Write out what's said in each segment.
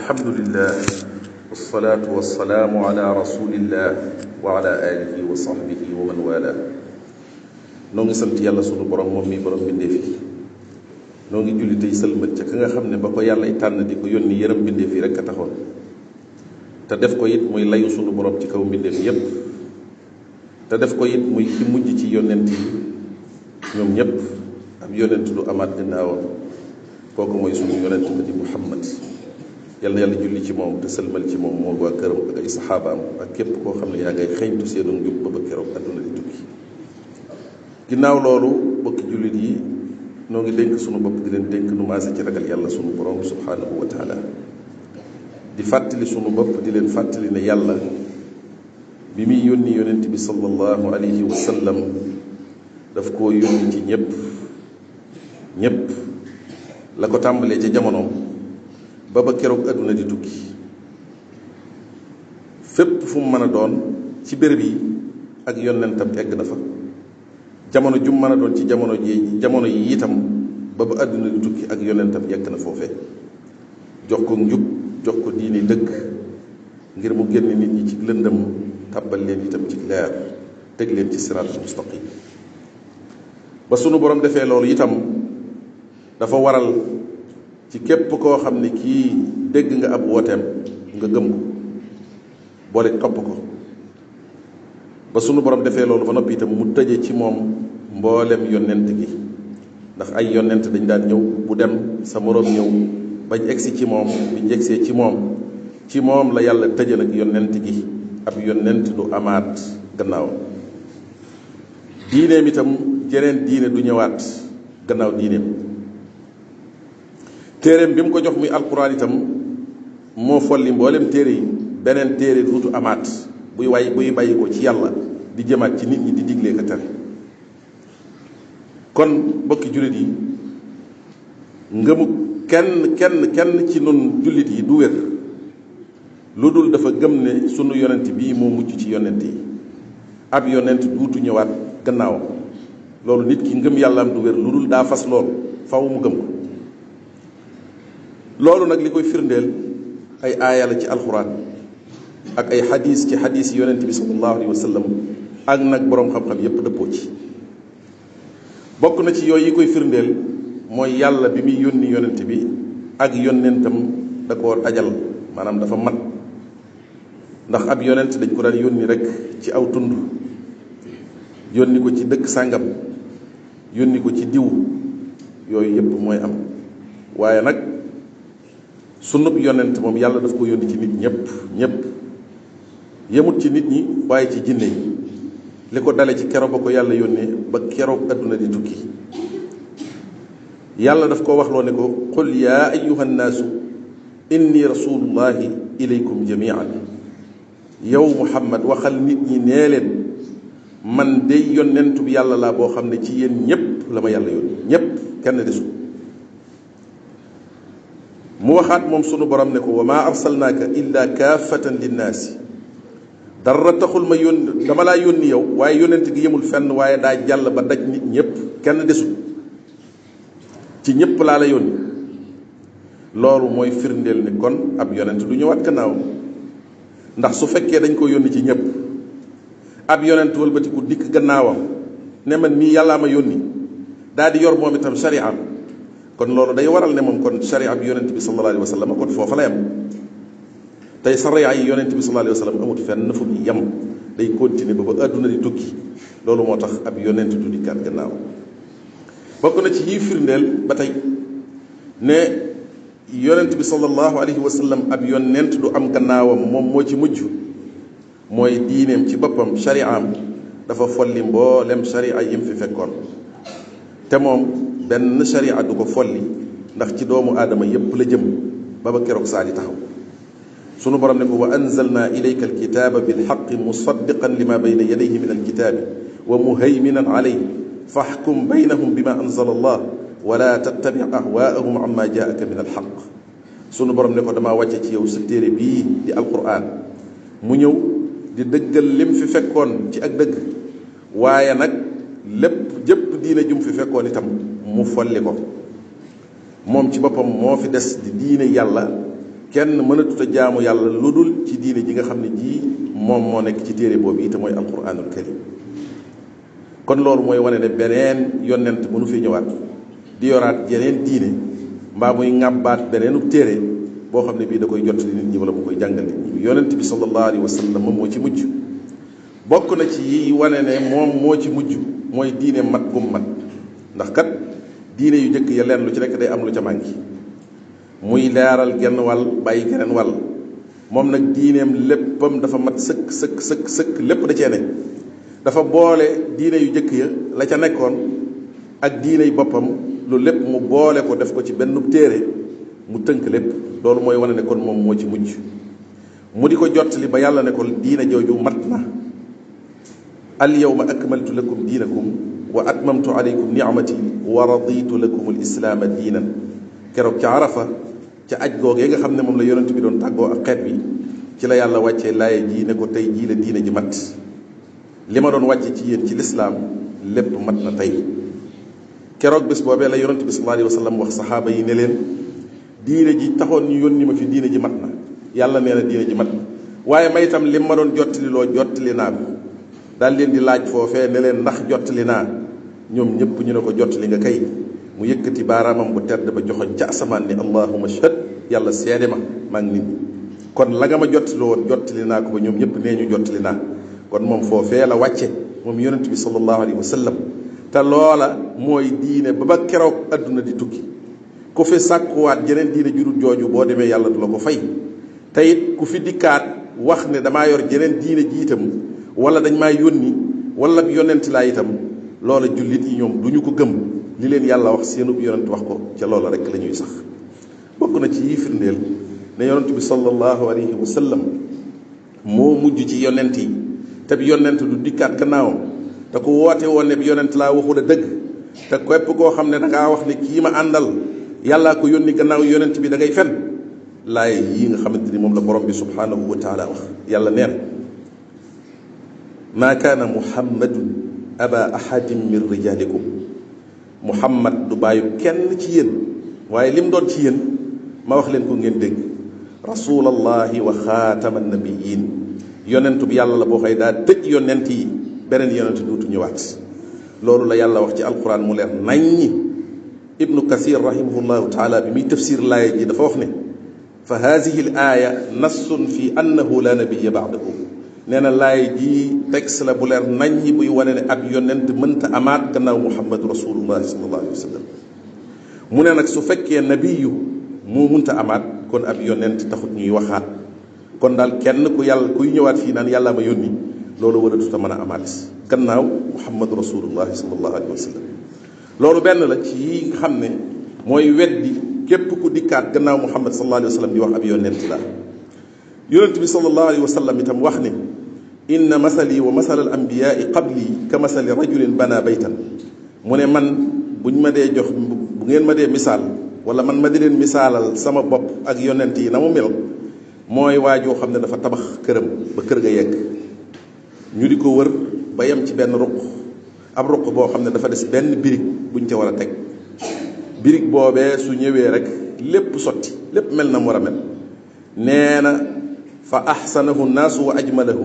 alhamdulillah wasalaatu wasalaamu ala rasulillah wa ala alihi wa sahbihi wa man wala. noo ngi sant yàlla sunu borom moom mi borom bindee fi noo ngi julli tey sëlmat ca ka nga xam ne ba ko yàlla tànn di ko yónni yërëm bindee fi rek a taxoon te def ko it muy layu sunu borom ci kaw mbindee fi yépp te def ko it muy ki mujj ci yonent yi ñoom ñépp ab yonent du amaat gannaawam kooku mooy sunu yonent ba di Muhammad. yal na yàlla julli ci moom te sëlmal ci moom moo waa këram ak ay saxaabaam ak képp koo xam ne yaa ngay xeeñtu seenu njub ba ba keroog àdduna di tukki. ginnaaw loolu bokki jullit yi noo ngi dénk sunu bopp di leen dénk nu maase ci ragal yàlla sunu borom subhanahu wa taala di fàttali sunu bopp di leen fàttali ne yàlla bi muy yónni yonent bi sallallahu alayhi wa sallam daf koo yónni ci ñépp la ko tàmbalee ca jamonoom ba ba keroog àdduna di tukki fépp fu mu mën a doon ci béréb yi ak yonentam egg na fa jamono jum mën a doon ci jamono yi itam ba ba àdduna di tukki ak yonentam yegg na foofe jox ko njub jox ko diini dëgg ngir mu génn nit ñi ci lëndëm tàbbal leen itam ci leer teg leen ci siraatul mustaqim ba sunu borom defee loolu itam dafa waral ci képp koo xam ne kii dégg nga ab wooteem nga gëm ko boole topp ko ba sunu borom defee loolu ba noppi itam mu tëje ci moom mboolem yonent gi ndax ay yonent dañ daan ñëw bu dem sa moroom ñëw bañ egsi ci moom biñ egsee ci moom la yàlla tëje nag yonent gi ab yonent du amaat gannaaw diineem itam jeneen diine du ñëwaat gannaaw diineem téereem bi mu ko jox muy alquran itam moo folli mboolem téere yi beneen téere duutu amaat buy bàyyi ko ci yàlla di jëmaat ci nit ñi di diglee ka tere. kon bokki jullit yi ngëmu kenn ci nun jullit yi du wér lu dul dafa gëm ne sunu yonent bii moo mujj ci yonent yi ab yonent duutu ñëwaat gannaawam loolu nit ki ngëm yàllaam du wér lu dul daa fas lool faw mu gëm ko. loolu nag li koy firndeel ay aaya la ci alxuraan ak ay xadis ci xadis yi yonent bi sallallahu alayhi wa sallam ak nag boroom xam-xam yépp dëppoo ci. bokk na ci yooyu yi koy firndeel mooy yàlla bi muy yónni yonent bi ak yonentam da koo dajal maanaam dafa mat ndax ab yonent dañ ko daan yónni rek ci aw tund yónni ko ci dëkk sàngam yónni ko ci diw yooyu yépp mooy am waaye nag sunub yonent moom yàlla daf ko yónni ci nit ñépp yemut ci nit ñi waaye ci jinne yi li ko dale ci keroog ba ko yàlla yónnee ba keroog adduna di tukki yàlla daf ko waxloo ne ko qul yaa ayyuha nnaasu inni rasulullahi ilaykum jamian yow muhammad waxal nit ñi nee leen man day yonentu bi yàlla laa boo xam ne ci yéen ñépp la ma yàlla yónni ñépp kenn desu mu waxaat moom sunu borom ne ko wa maa arsalnaaka illa kaafatan linnaasi dara taxul ma yónni dama laa yónni yow waaye yónent gi yemul fenn waaye daa jàll ba daj nit ñépp kenn desul ci ñépp laa la yónni loolu mooy firndeel ne kon ab yonent du ñëwaat gannaaw ndax su fekkee dañ ko yónni ci ñépp ab yonent wëlbatiku dikk gannaawam ne man mii yàllaa ma yónni daa di yor moom itam shari'am kon loolu day waral ne moom kon sharia bi yonent bi sallallahu alayhi wa sallam kon foofa la yem tey sharia yi yonent bi sallallahu alayhi wa sallam amut fenn fu mu yem day continuer ba àdduna di tukki loolu moo tax ab yonent du dikkaat gannaaw. bokk na ci yi firndeel ba tey ne yonent bi sallallahu alayhi wa sallam ab yonent du am gannaawam moom moo ci mujj mooy diineem ci boppam shari'am dafa folli mboolem sharia yi mu fi fekkoon te moom benn sharia du ko folli ndax ci doomu aadama yépp la jëm ba ba keroog saa di taxaw sunu borom ne ko wa anzalna ilayka alkitaba bilxaqi musaddiqan lima bayna yadayhi min alkitabi wa muhayminan alayhi faxkum baynahum bima anzala allah wala tattabi ahwaahum amma jaaka min alxaq sunu borom ne ko damaa wàcce ci yow sa téere bii di alquran mu ñëw di dëggal lim fi fekkoon ci ak dëgg waaye nag lépp jëpp diine jum fi fekkoon itam mu folli ko moom ci boppam moo fi des di diine yàlla kenn mënatut a jaamu yàlla lu dul ci diine ji nga xam ne ji moom moo nekk ci téere boobu yi te mooy alquranul karim kon loolu mooy wane ne beneen yonent mënu fi ñëwaat di yoraat yeneen diine mbaa muy ŋàbbaat beneenu téere boo xam ne bii da koy jottali nit ñi wala mu koy jàngal nit ñi yonent bi sallallahu alayhi wa sallam moom moo ci mujj bokk na ci yi wane ne moom moo ci mujj mooy diine mat gum mat ndax kat diine yu njëkk ya leen lu ci nekk day am lu ca manki muy leeral genn wàll bàyyi geneen wàll moom nag diineem léppam dafa mat sëkk sëkk sëkk sëkk lépp da cee ne dafa boole diine yu njëkk ya la ca nekkoon ak diine yu boppam lu lépp mu boole ko def ko ci benn téere mu tënk lépp loolu mooy wane ne kon moom moo ci mujj mu di ko jottali ba yàlla ne ko diine jooju mat na al yawma akmaltu lakum diinakum wa atmamtu alaykum ni'mati wa raditu lakum al islaama diinan keroog ca arafa ca aj googee nga xam ne moom la yonent bi doon tàggoo ak xeet bi ci la yàlla wàccee laaye ji ne ko tey jii la diine ji mat li ma doon wàcce ci yéen ci lislaam lépp mat na tey keroog bés boobee la yonent bi sallallahu alayhi wa sallam wax saxaaba yi ne leen diine ji taxoon ñu yónni ma fi diine ji mat na yàlla nee na diine ji mat na waaye may itam li ma doon jottali loo jottali naa ko daal leen di laaj foofee ne leen ndax jottali naa ñoom ñëpp ñu ne ko jottali nga kay mu yëkkati baaraamam bu tedd ba joxoñ ca asamaan ni allahumma shahad yàlla seede ma maa ngi nit ñi kon la nga ma jottali woon jottali naa ko ba ñoom ñëpp nee ñu jottali naa kon moom foofee la wàcce moom yonent bi sallallahu alayhi wa sallam te loola mooy diine ba keroog adduna di tukki ku fi sàkkuwaat jeneen diine ju dul jooju boo demee yàlla du la ko fay te it ku fi dikkaat wax ne damaa yor jeneen diine ji itam wala dañ maa yónni wala yonent laa itam loola jullit yi ñoom du ñu ko gëm li leen yàlla wax seenub yonent wax ko ca loola rek la ñuy sax bokk na ci yi firndeel ne yonent bi sallallahu alayhi wa sallam moo mujj ci yonent yi te bi yonent du dikkaat gannaawam te ku woote woon ne bi yonent laa waxul a dëgg te képp koo xam ne da ngaa wax ne kii ma àndal yàllaa ko yónni gannaaw yonent bi da ngay fen laaye yii nga xamante ni moom la borom bi subhanahu wa taala wax yàlla neen maa kaana muhammadun aba ahadin min rijalikum muhammad du bàyyu kenn ci yéen waaye lim doon ci yéen ma wax leen ko ngeen dégg rasulallahi wa xaatama nabiyin yonentu bi yàlla la boo xëy daa tëj yonent yi beneen yonent duutu ñëwaat loolu la yàlla wax ci alquran mu leer naññi ibnu kasir rahimahullahu taala bi muy tafsir laaya ji dafa wax ne fa haadihi l aaya nassun fi annahu la nabiya baadahu nee na laaya ji texte la bu leer naññi buy wane ne ab yonent mënta amaat gannaaw muhammadu rasulullahi sallallahu alayhi wa sallam mu ne nag su fekkee nabiyu moo mënta amaat kon ab yonent taxut ñuy waxaat kon daal kenn ku yàlla kuy ñëwaat fii naan yàlla ma yónni loolu war a tuta mën a amaat gannaaw muhammadu rasulullahi sallallahu alayhi wa sallam loolu benn la ci yi nga xam ne mooy weddi képp ku dikkaat gannaaw muhammad sallallahu alayhi wa sallam di wax ab yonent la yonent bi sallallahu alayhi wa sallam itam wax ne inna masali wa masala al anbiyaai qabli ka masali rajulin bana baytan mu ne man buñ ma dee jox bu ngeen ma dee misaal wala man ma di leen misaalal sama bopp ak yonent yi na mu mel mooy waajoo xam ne dafa tabax këram ba kër ga yegg ñu di ko wër ba yem ci benn ruq ab ruq boo xam ne dafa des benn birig buñ ca war a teg birig boobee su ñëwee rek lépp sotti lépp mel na mu war a mel nee na fa ahsanahu naasu wa ajmalahu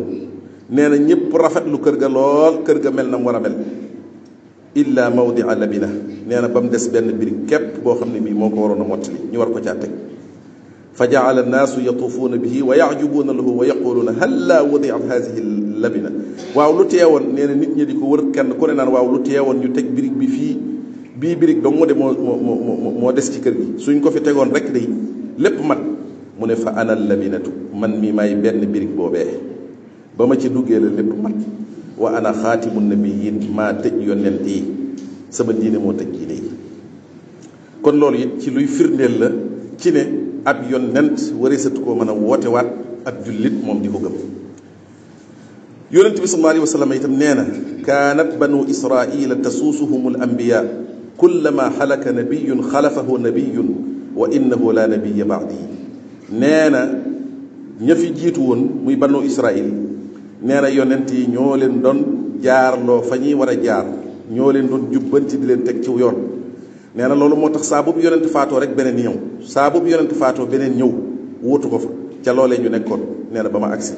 nee na ñëpp rafetlu kër ga lool kër ga mel na mu war a mel illa mawdia labina nee na ba mu des benn birig képp boo xam ne bii moo ko waroon a mottali ñu war ko caa teg fa jaala annaasu yatuufuuna bihi wa yajubuuna lahu wa yaquluuna hal laa wadiat hadihi labina waaw lu teewoon nee na nit ñi di ko wër kenn ku ne naan waaw lu teewoon ñu teg birig bi fii bii birig dong mu de moo des ci kër gi suñ ko fi tegoon rek day lépp mat mu ne fa ana labinatu man mi may benn birig boobee ba ma ci duggee la lépp mat wa ana xaatimu nabiyin maa tëj yonent yi sama diine moo tëj diine yi kon loolu it ci luy firndeel la ci ne ab yonent wareesatu koo mën a woote waat ab jullit moom di ko gëm yonent bi sallallahu alayhi wa sallam itam nee na kaanat banu israila tasuusuhum al anbiya kullama xalaka nabiyun xalafahu nabiyun wa innahu la nabiya baadi nee na ña fi jiitu woon muy banu israil nee na yonent yi ñoo leen doon jaarloo fa ñuy war a jaar ñoo leen doon jubbanti di leen teg ci yoon nee na loolu moo tax saa bu yonent faatoo rek beneen ñëw saa bu yonent faatoo beneen ñëw wóotu ko fa ca loolee ñu nekkoon. nee na ba ma agsi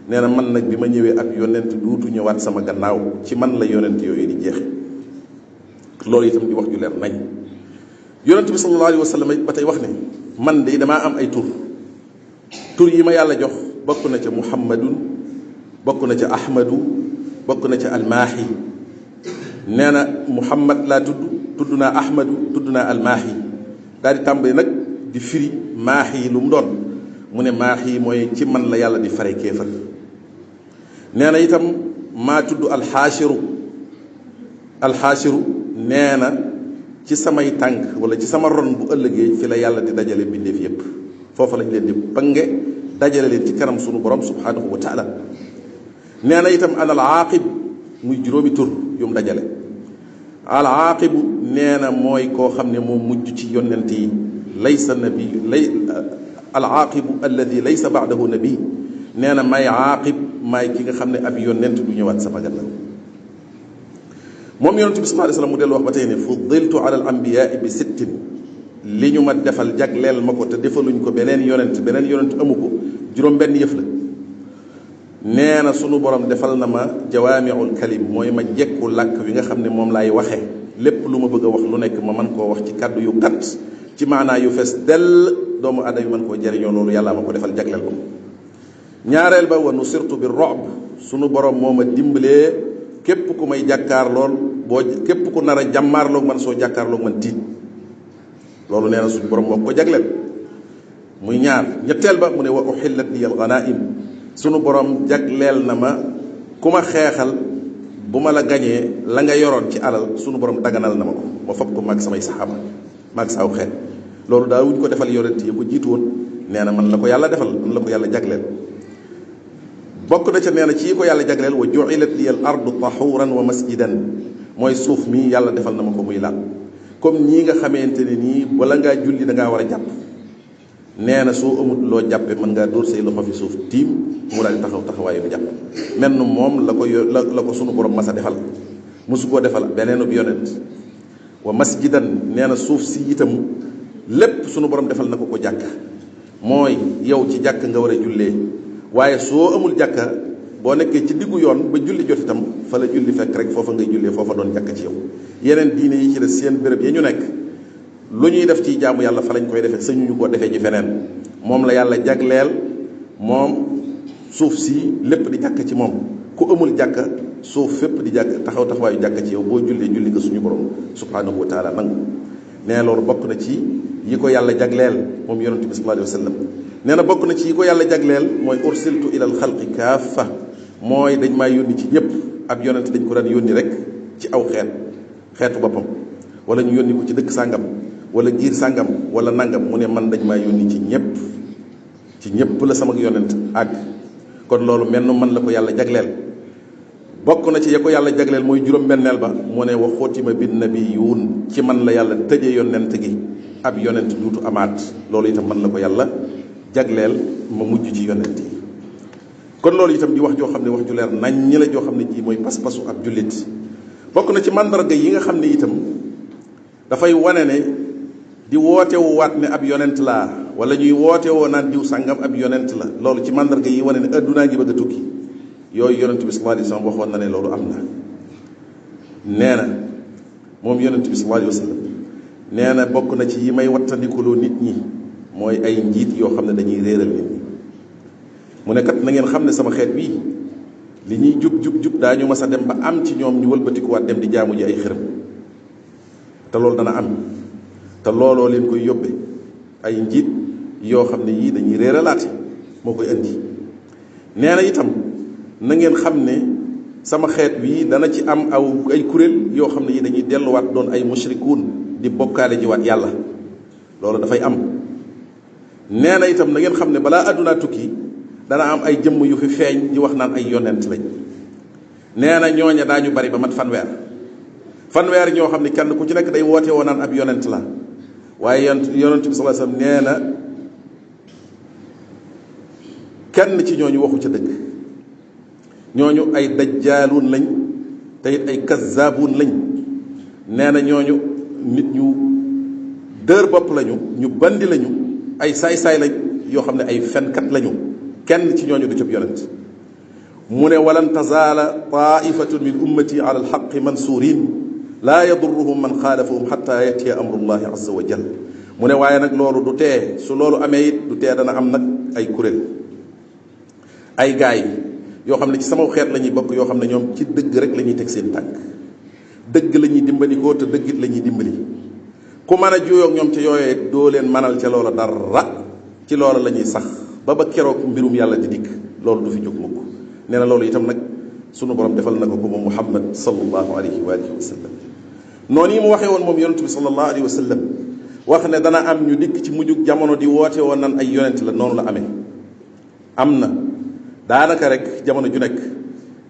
nee na man nag bi ma ñëwee ab yonent duutu ñëwaat sama gannaaw ci man la yonent yooyu di jeexe. loolu itam di wax ju leer nañ. yonent bi sallallahu alayhi wa sallam ba tey wax ne man de damaa am ay tur yi ma yàlla jox bokk na ca muhammadun, bokk na ca ahmadu, bokk na ca almaahi. nee na muhammad laa tudd naa ahmadu, tudd naa almaahi. daal di tàmbali nag di firi maahi lu mu doon. mu ne maahi mooy ci man la yàlla di fare kéefar. nee na itam maa tudd alxaashiru. nee na ci samay tànk wala ci sama ron bu ëllëgee fi la yàlla di dajale bindeef yépp. foofa lañ leen di bange dajale leen ci kanam sunu borom subhanahu wa taala. nee na itam ana al aaqib muy juróomi tur yu mu dajale. al aaqibu nee na mooy koo xam ne moo mujj ci yonent yi. laysa nabi al aaqibu alladi laysa baadahu nabi. nee na may aaqib maay ki nga xam ne ab yonent du ñëwaat sama gannaaw. moom yonent bi sallallahu alayhi wa sallam mu dellu wax ba tey ne fuddiltu ala al anbiyaa bi sittin. li ñu ma defal jagleel ma ko te defaluñ ko beneen yonent amu ko juróom benn yëf la. nee na sunu borom defal na ma jawaamiul kalim mooy ma jekku làkk wi nga xam ne moom laay waxe lépp lu ma bëgg a wax lu nekk ma mën koo wax ci kàddu yu gàtt ci maanaa yu fees dell doomu aadama yi mën koo jëriñoo. loolu yàlla ma ko defal jagleel ko. ñaareel ba wa nusirtu bi rob sunu borom moo ma dimbalee képp ku may jàkkaar lool képp ku nar a jàmmaarloog man soo jàkkaarloog man tiit. loolu nee na suñu borom moo ko jagleel muy ñaar. ñetteel ba mu ne wa uhillat li al ghanaim sunu borom jagleel na ma ku ma xeexal bu ma la gañee la nga yoroon ci alal sunu borom daganal na ma ko ma fab ko maag samay saxaaba maag saaw xeet. loolu daa wuñ ko defal yonent yi ko jiitu woon. nee na man la ko yàlla defal man la ko yàlla jagleel. bokk na ca nee na ci yi ko yàlla jagleel wa ju'ilat li al ardu tahuran wa masjidan mooy suuf mi yàlla defal na ma ko muy laal. comme ñii nga xamante ne nii wala ngaa julli da ngaa war a jàpp. nee na soo amut loo jàppe mën ngaa dóor say loxo fi suuf tiim mu daal di taxaw taxawaayu bi jàpp. mel na moom la ko sunu borom masa defal mosu koo defal beneenub yonent. wa masjidan nee na suuf si itam lépp sunu borom defal na ko jàkk. mooy yow ci jàkk nga war a jullee waaye soo amul jàkka boo nekkee ci diggu yoon ba julli jot itam fa la julli fekk rek foofa ngay jullee foofa doon jàkk ci yow. yeneen diine yi ci des seen béréb ya ñu nekk lu ñuy def ci jaamu yàlla fa lañ koy defee sañu ñu ko defee ji feneen. moom la yàlla jagleel moom suuf si lépp di jàkk ci moom. ku amul jàkka suuf fépp di jàkk taxaw taxawaayu jàkk ci yow boo jullee julli nga suñu borom subhanahu wa taala nangu. nee loolu bokk na ci yi ko yàlla jagleel moom yonente bi sallallahu alayhi wa sallam. nee na bokk na ci yi ko yàlla jagleel mooy ursiltu ilal xalqi kaafa mooy dañ maa yónni ci ñëpp. ab yonent dañ ko daan yónni rek ci aw xeetu boppam wala ñu yónni ko ci dëkk sàngam wala giir sàngam wala nangam. mu ne man dañ maa yónni ci ñëpp la sama yonent àgg. kon loolu mel na man la ko yàlla jagleel. bokk na ci ya ko yàlla jagleel mooy juróom-benneel ba mu ne wa xotima bin nabiyuun ci man la yàlla tëje yonent gi ab yonent duutu amaat. loolu itam man la ko yàlla jagleel ma mujj ci yonent yi. kon loolu itam di wax joo xam ne wax ju leer nañ ñi la joo xam ne ji mooy pas-pasu ab jullit. bokk na ci màndarga yi nga xam ne itam dafay wane ne di wootewu waat ne ab yonent laa wala ñuy wootewoo naan diw sàngam ab yonent la. loolu ci màndarga yi wane ne addunaa ngi bëgg a tukki. yooyu yonent bi sallallahu alayhi wa sallam waxoon na ne loolu am na. nee na moom yonent bi sallallahu alayhi wa sallam nee na bokk na ci yi may wattandikuloo nit ñi mooy ay njiit yoo xam ne dañuy réeral nit ñi. mu ne kat na ngeen xam ne sama xeet bii li ñuy jub daañu mas a dem ba am ci ñoom ñu wëlbatikuwaat dem di jaamu ji ay xërëm. te loolu dana am te looloo leen koy yóbbe ay njiit yoo xam ne yii dañuy réeralaate moo koy indi. nee na itam na ngeen xam ne sama xeet bii dana ci am ay kuréel yoo xam ne yi dañuy delluwaat doon ay mushrikuun di bokkaale ji waat yàlla. loolu dafay am. nee na itam na ngeen xam ne balaa àddunaa tukki dana am ay jëmm yu fi feeñ di wax naan ay yonent lañ. nee na ñooña daañu bari ba mat fanweer ñoo xam ne kenn ku ci nekk day woote woo naan ab yonent la. waaye yonent bi sallallahu alayhi wasallam nee na kenn ci ñooñu waxu ca dëgg. ñooñu ay dajjaaluun lañ te it ay kazzaabuun lañ. nee na ñooñu nit ñu dër bopp lañu ñu bandi lañu ay saay-saay lañ yoo xam ne ay fenkat lañu kenn ci ñooñu du cëb yonent mu ne walan tazaala taifatun min ummati ala alxaqi mansuurin laa yadurruhum man xaalafahum xatta yatiya amrullahi azza wa jal mu ne waaye nag loolu du tee su loolu amee it du tee dana am nag ay kuréel ay gaay yoo xam ne ci sama xeet la ñuy bokk yoo xam ne ñoom ci dëgg rek la ñuy teg seen tànk dëgg la ñuy dimbali ko te dëggit la ñuy dimbali ku mën a juyoog ñoom ca yooyee doo leen manal ca loola dara ci loola la ñuy sax ba keroog mbirum yàlla di dikk loolu du fi jóg mukk nee na loolu itam nag sunu borom defal na ko moom Muhammad sallallahu alayhi wa alihi wa sallam noonu yi mu waxee woon moom yonent bi sallallahu alayhi wa sallam wax ne dana am ñu dikk ci mujjug jamono di woote woon nan ay yonent la noonu la amee am na daanaka rek jamono ju nekk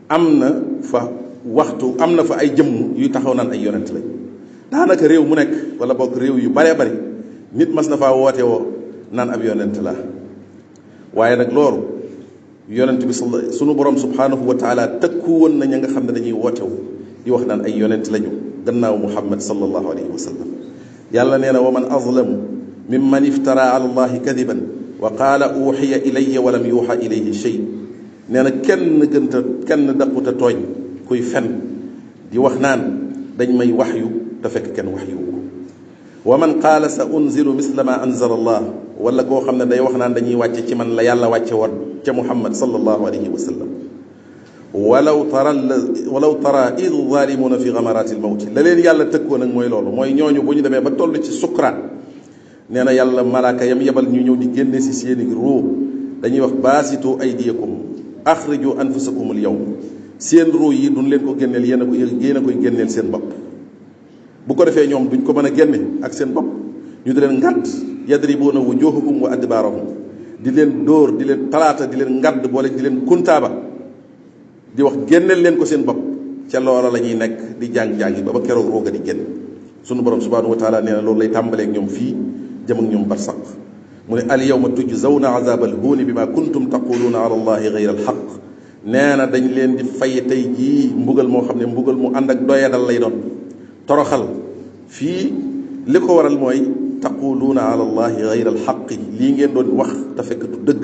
am na fa waxtu am na fa ay jëmm yuy taxaw naan ay yonent lañ daanaka réew mu nekk wala boog réew yu baree bari nit mas na faa woote woo naan ab yonent la waaye nag loolu yonent bi sunu borom subhanahu wa taala tëkku woon na ña nga xam ne dañuy wootewu di wax naan ay yonent lañu gannaaw muhammad sallallahu alayhi wa sallam yàlla nee na wa man azlamu mimman iftara ala allahi kadiban wa qaala uxiya ilayya wa lam yuuxa ilayhi shay nee na kenn daquta tooñ kuy fen di wax naan dañ may waxyu te fekk kenn waxyu wa man qaala sa unzilu misla ma anzala allah wala koo xam ne day wax naan dañuy wàcce ci man la yàlla wàcce woon ca muhammad sallallahu alayhi wa sallam walaw tara id zalimuna fi gamarati lmawti la leen yàlla tëkkoo nag mooy loolu mooy ñooñu bu ñu demee ba toll ci sukuraat nee na yàlla malaaka yam yebal ñu ñëw di génne si seeni ruu dañuy wax baasitu aydiyakum axriju anfusakum al yawm seen ruu yi duñ leen ko génneel yéen a koy génneel seen bopp bu ko defee ñoom duñ ko mën a génne ak seen bopp ñu di leen ngadd yadribuuna wujuhakum wa adbaarahum di leen dóor di leen talaata di leen ngadd boole di leen kuntaaba di wax génneel leen ko seen bopp ca loola la ñuy nekk di jàng-jàngi ba keroog rooga di génn sunu borom subhanahu wa taala nee na loolu lay tàmbaleeg ñoom fii jëm ak ñoom barsaq mu ne al yawma tujzawna azab al huuni bi ma kuntum taquluuna ala allahi gayra al xaq nee na dañ leen di fay tey jii mbugal moo xam ne mbugal mu ànd ak doyadal lay doon toroxal fii li ko waral mooy taquluuna ala allahi gayra al xaqi lii ngeen doon wax te fekk du dëgg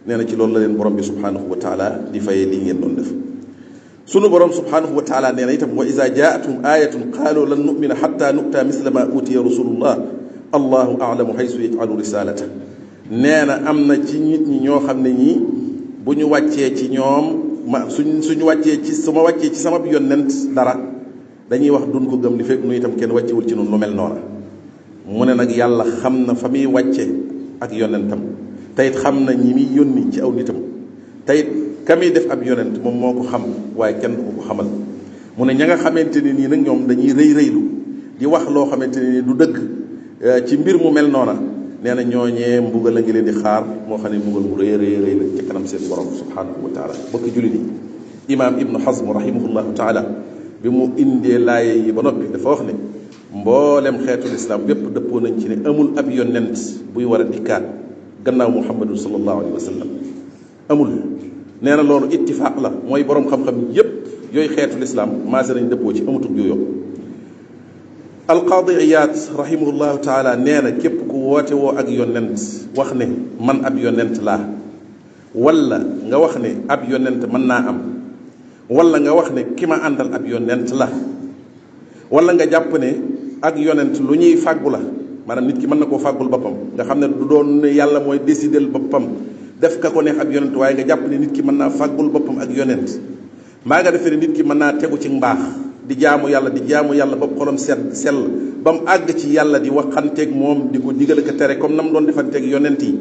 nee na ci loolu la leen borom bi subhanahu wa taala di fayee lii ngeen doon def sunu borom subhanahu wa taala nee na itam wa iza jaatum ayatun qaalu lan numina xatta nu'ta misla ma utiya rasulullah allahu alamu haysu yajalu risalata nee na am na ci nit ñi ñoo xam ne ñii bu ñu wàccee ci ñoom suñu wàccee ci sama wàccee ci sama yonent dara dañuy wax dun ko gëm li fekk nu itam kenn wàccewul ci noonu lu mel noona mu ne nag yàlla xam na fa muy wàcce ak yonentam teyit xam na ñi muy yónni ci aw nitam teyit ka muy def ab yonent moom moo ko xam waaye kenn du ko xamal mu ne ña nga xamante ne nii nag ñoom dañuy rëylu di wax loo xamante ne nii du dëgg ci mbir mu mel noona nee na ñooñee mbugal la ngi leen di xaar moo xam ne mbugal mu rëy la ci kanam seen borom subhanahu wa taala bokk julli ni imaam ibnu Hazm rahimahullahu taala bi mu indee laaye yi ba noppi dafa wax ne mboolem xeetul islam bépp dëppoo nañ ci ne amul ab yonent buy war a dikkaat gannaaw muhammadu sallallahu alayhi wa sallam amul nee na loolu ittifaaq la mooy borom xam-xam yépp yooyu xeetul islam maase nañ dëppoo ci amutug yooyu alqaadi Iyaad rahimahullahu taala nee na képp ku woote woo ak yonent wax ne man ab yonent laa wala nga wax ne ab yonent mën naa am wala nga wax ne ki ma àndal ab yonent la wala nga jàpp ne ak yonent lu ñuy fàggu la maanaam nit ki mën na koo fàggul boppam nga xam ne du doon ne yàlla mooy décider boppam def ka ko neex ab yonent waaye nga jàpp ne nit ki mën naa fàggul boppam ak yonent maa nga defee ne nit ki mën naa tegu ci mbaax di jaamu yàlla ba xolam sell ba mu àgg ci yàlla di waxanteeg moom di ko digal ak tere comme na mu doon defanteeg yonent yi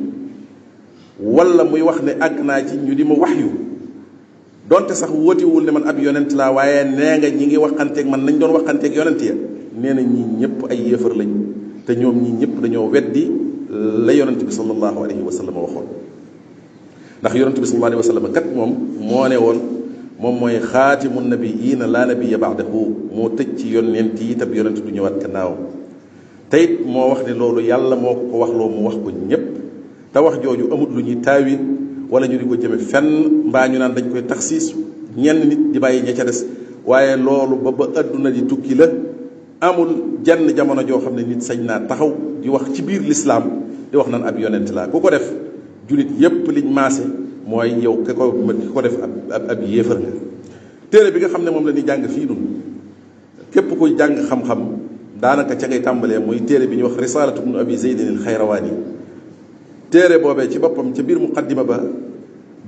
wala muy wax ne àgg naa ci ñu di ma waxyu donte sax wóotiwul ne man ab yonent laa waaye nee nga ñi ngi waxanteeg man nañ doon waxanteeg yonent ya nee na ñii ñëpp ay yéefar lañ te ñoom ñii ñëpp dañoo weddi la yonent bi sallallahu alayhi wa sallam waxoon ndax yonent bi sallallahu alayhi wa sallam kat moom moo ne woon moom mooy xaatimu nabiyiina laa nabiya ba'dahu moo tëj ci yonent yi tab yonent du ñëwaat gannaaw te it moo wax ne loolu yàlla moo ko wax loo mu wax ko ñëpp te wax jooju amut lu ñuy taawil wala ñu di ko jëme fenn mbaa ñu naan dañ koy taxsiis ñenn nit di bàyyi ña ca des waaye loolu ba adduna di tukki la amul jenn jamono joo xam ne nit sañ naa taxaw di wax ci biir lislaam di wax naan ab yonent laa ku ko def julit yépp liñ maase mooy yow ki ko def ab yéefar nga. téere bi nga xam ne moom la ñuy jàng fii nun képp kuy jàng xam-xam daanaka ca ngay tàmbalee muy téere bi ñuy wax risalatu ibnu abi zeydin al xayrawaani. téere boobee ci boppam ca biir muqaddima ba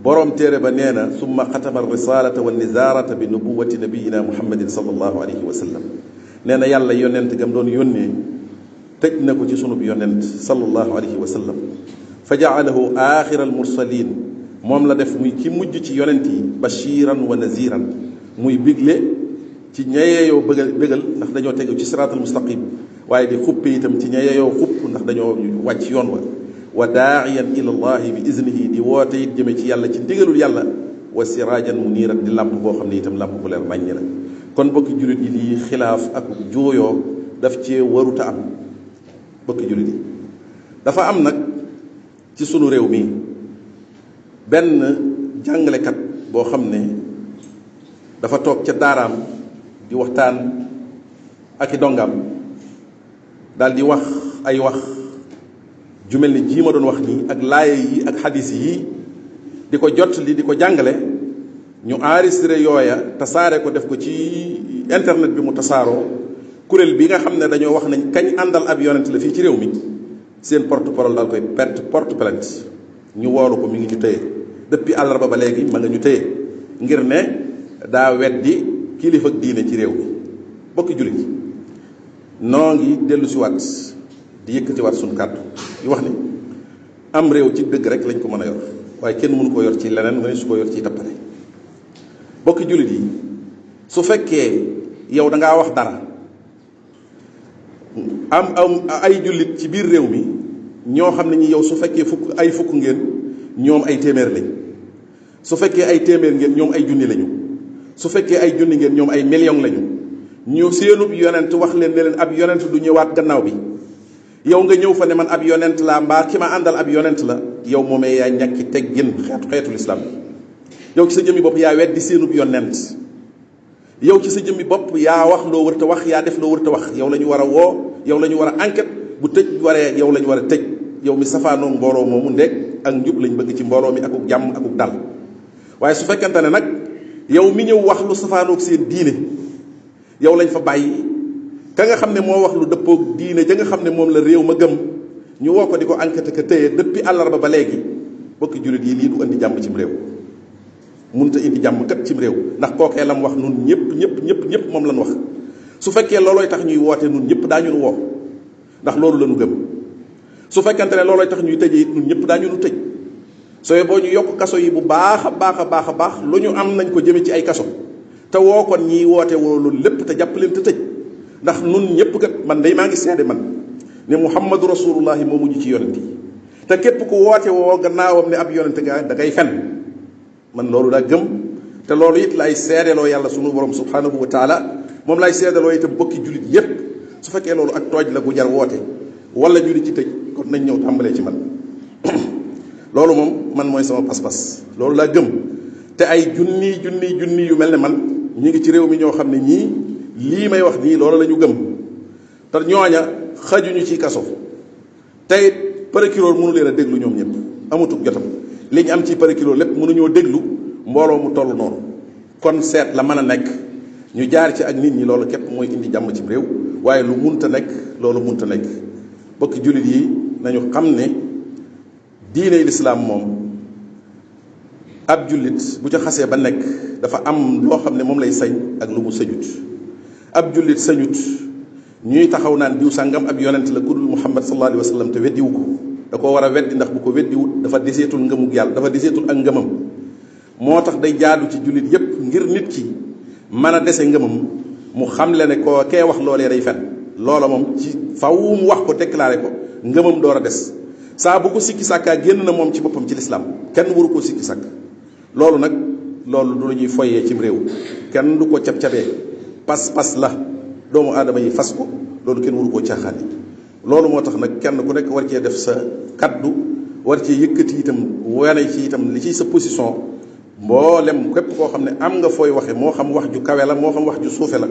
boroom téere ba nee na summa xatama risalata wa nizarata bi nubuwati nabiyina muhammadin sallallahu alayhi wa sallam. nee na yàlla yonent gam doon yónnee tëj na ko ci sunub yonent sallallahu alayhi wa sallam fa jaalahu axira al mursalin moom la def muy ki mujj ci yonent yi bashiran wa naziran muy bigle ci ñayeeyoo bégal ndax dañoo tegu ci siraatal mustaqim waaye di xuppe itam ci ñayeeyoo xupp ndax dañoo wàcc yoon wa daaiyan ila allahi bi iznihi di woote it jëme ci yàlla ci ndigalul yàlla wa siraajan muniiran di làmp boo xam ne itam làmp bu leer naññi la. kon bokki jullit yi lii xilaaf ak juuyoo daf cee waruta am. bokki jullit yi dafa am nag ci sunu réew mi benn jàngalekat boo xam ne dafa toog ca daaraam di waxtaan ak i dongam daal di wax ay wax ju mel ni jii ma doon wax nii ak laaye yi ak xadis yi di ko jot li di ko jàngale ñu enregistré yooya tasaare ko def ko ci internet bi mu tasaaroo kuréel bi nga xam ne dañoo wax nañ kañ àndal ab yonent la fii ci réew mi seen porte parole daal koy porte plainte ñu woolu ko mi ngi ñu téye depuis àllarba ba léegi ma nga ñu téye ngir ne daa weddi kilifa ak diine ci réew mi. bokki jullit noo ngi dellu si waat di yëkkati waat suñu kàddu di wax ni am réew ci dëgg rek lañ ko mën a yor waaye kenn mënu ko yor ci leneen nga ne su ko yor ci tappale. bokki jullit yi su fekkee yow da ngaa wax dara am ay jullit ci biir réew mi ñoo xam ne ñi yow su fekkee fukk ngeen ñoom ay téeméer lañ, su fekkee ay téeméer ngeen ñoom ay junni lañu, su fekkee ay junni ngeen ñoom ay million lañu. ñu seenub yonent wax leen ne leen ab yonent du ñëwaat gannaaw bi yow nga ñëw fa ne man ab yonent laa mbaa ki ma àndal ab yonent la, yow moomee yaa ñàkki teggin xeetu lislaam bi. yow ci sa jëmmi bopp yaa weddi seenub yonent, yow ci sa jëmmi bopp yaa wax loo wërta wax, yaa def loo wërta wax. yow la ñu war a woo, yow la ñu war a enquête, bu tëj waree yow la ñu war a tëj. yow mi safaanoo mbooloo moomu ndeg ak njub lañ bëgg ci mbooloo mi akuk jàmm akuk dal. waaye su fekkente ne nag yow mi ñëw wax lu safaanoog seen diine yow lañ fa bàyyi, ka nga xam ne moo wax lu dëppoog diine ja nga xam ne moom la réew ma gëm, ñu woo ko di ko enquête ka téye depuis àllarba ba léegi. bokki jullit yi lii du indi jàmm cim réew, mënut a indi jàmm kat cim réew, ndax kookee lam wax nun ñëpp moom lañ wax. su fekkee loolooy tax ñuy woote nun ñëpp daañu nu woo ndax loolu la ñu gëm. su fekkente ne loolooy tax ñuy tëjee it nun ñëpp daañu nu tëj. sooy boo ñu yokk kaso yi bu baax a baax lu ñu am nañ ko jëme ci ay kaso te woo kon ñiy woote woo loolu lépp te jàpp leen te tëj. ndax nun ñëpp kat man day maa ngi seede man ne muhammadu rasulullahi moo mujj ci yonent yi, te képp ku woote woo gannaawam ne ab yonent ga da ngay fen. man loolu daa gëm, te loolu it lay seedeloo yàlla sunu borom subhanahu wa taala, moom lay seedeloo itam bokki jullit yépp. su fekkee loolu ak tooj la gu jar woote wala ñu di ci tëj, kon nañ ñëw tàmbalee ci man. loolu moom man mooy sama pas-pas, loolu laa gëm. te ay junni yu mel ne man ñi ngi ci réew mi ñoo xam ne ñii lii may wax nii loolu la ñu gëm, te ñooña xajuñu ci kaso. tey procureur mënu leen a déglu ñoom ñëpp, amatul jotam. li ñu am ci procureur lépp mënuñoo déglu mbooloo mu toll noonu. kon seet la mën a nekk ñu jaar ci ak nit ñi, loolu képp mooy indi jàmm ci réew. waaye lu munta nekk loolu munta nekk. bokki jullit yi nañu xam ne diine lislaam moom ab jullit bu ca xasee ba nekk dafa am loo xam ne moom lay sañ ak lu mu sañut. ab jullit sañut ñuy taxaw naan diw sàngam ab yonent la ku dul muhammad sallallahu alayhi wa sallam te weddiwu ko. da koo war a weddi, ndax bu ko weddiwut dafa deseetul ngëmug yàlla, dafa deseetul ak ngëmam. moo tax day jaadu ci jullit yépp ngir nit ki mën a dese ngëmam mu xamle ne ko kee wax loolee day fen. loola moom ci faw mu wax ko déclaré ko ngëmam door a des. saa bu ko sikki sàkkaa génn na moom ci boppam ci lislaam, kenn waru koo sikki sàkk. loolu nag loolu du la ñuy foyee cim réew, kenn du ko cab-cabee. pas-pas la doomu aadama yi fas ko, loolu kenn waru koo caaxaani. loolu moo tax nag kenn ku nekk war cee def sa kaddu, war cee yëkkati itam wane ci itam li ciy sa position. mboolem képp koo xam ne am nga fooy waxe, moo xam wax ju kawe la, moo xam wax ju suufe la,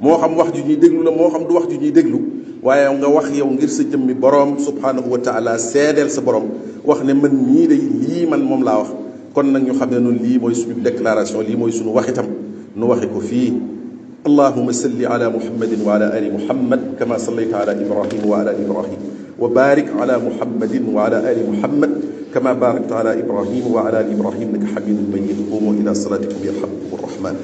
moo xam wax ju ñuy déglu la, moo xam du wax ju ñuy déglu, waaye nga wax yow ngir sa jëmmi boroom subhanahu wa taala seedeel sa borom wax ne man mii day lii man moom laa wax kon nag ñu xam ne noonu lii mooy suñu déclaration lii mooy suñu wax itam nu waxe ko fii allahuma salli ala muhammadin wa ala ali muhammad kama sallayta ala ibrahim wa ala ibrahim wa barik ala muhammadin wa ala ali muhammad kama barakta ala ibrahim wa ala ali ibrahim innaka hamidun majid qumu ila salatikum yarhamkum arrahman